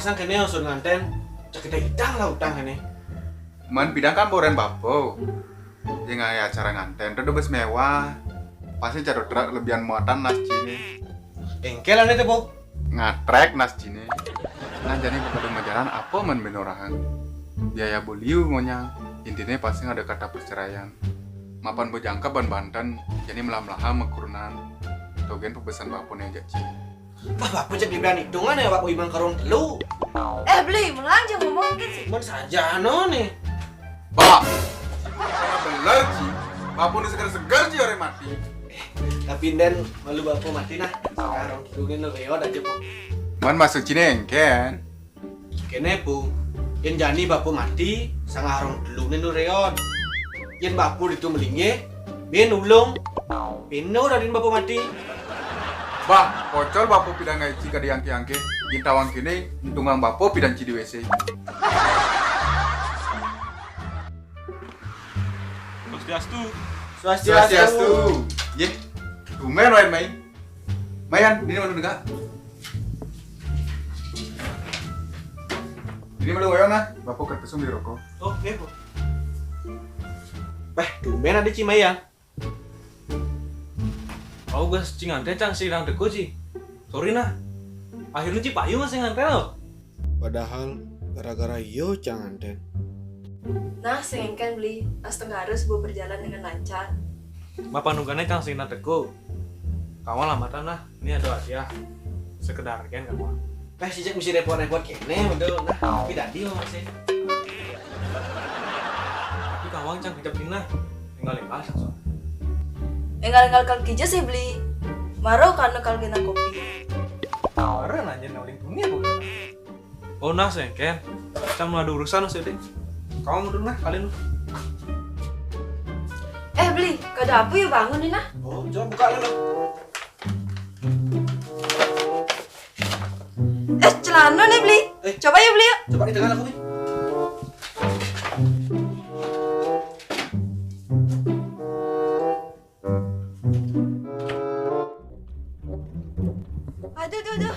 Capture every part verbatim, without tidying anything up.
Sang kéné usun nganten, cekita idang lah utang kéné. Man pidang kan boren bapa. Yang aya acara nganten, tuh bes mewah. Pasti cari truk lebihan muatan nas cini. Engkel ane tuh, Bu. Ngatrek nas cini. Nah, jadi pada majalan apa man benorahan. Biaya beliau ngonyang. Intinya pasti ada kata perceraian. Mapan bejangkep ban Banten, jadi melah-melaha mekurunan. Togen pebesan bapune jak cini. Bah, bapak cek dibilang hitungan ya, Pak, imang karung telu. Eh, Beli, melang aja ngomong kan sih. Cuman saja no nih. Bah, bener sih. Bapune segar-segar sih orang mati. Tapi den malu bapak mati nah. Sekarang telu nih no reot aja, Pak. Man masuk cini engken. Kene, Pung. Yen jani bapa mati, sanga arong telu ne nureon. Yen bapa ditu melinggih, ben ulung. Pino radin bapa mati. Bah, pocol bapa pidang ngaji ka diangke-angke. Yen tawang kene, entungang bapa pidang cidi W C. Swastiastu. Swastiastu. Yeh, tumben wae mai. Mayan, ini malu negak. Ini malu wayang nah, bapak kerpesung di rokok. Oh, iya, Bu. Bah, tumben ada Ci Mayan. Aku gas Ci nganten cang si nang teko, Ci. Sorry nah. Akhirnya Ci payu masih nganten loh. Padahal gara-gara yo cang nganten. Nah, sing engken Beli, astungkara sebuah berjalan dengan lancar. Mapanungkane cang sing teko. Kamu lambatan nah, ini ada hadiah. Sekedar kan kamu. Peh sijak mesti repot-repot kene, udah nah, tapi tadi mau masih. Tapi kamu cang kejap dina, tinggal tinggal sang soal. Enggal-enggal kal kija sih Beli. Maro karena kal kena kopi. Maro nanya naling dunia bukan. Oh nah, sengken. Cang mau ada urusan sih deh. Kamu mundur nah, kalian. Eh Beli, kada apa ya bangun nih nah? Oh, coba buka dulu. Eh, celana nih Beli. Eh. Coba ya Beli ya. Coba di tangan aku nih. Aduh, aduh, aduh.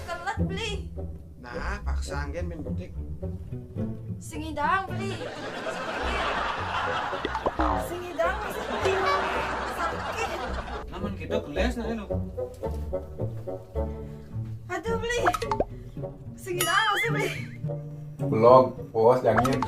Kelet Beli. Nah, paksa anggen main betik. Sing idang Beli. Sing idang sakit. Sakit. Naman kita keles nah lo. Aduh Beli. Sing idang sih Beli. Belum, puas jangin.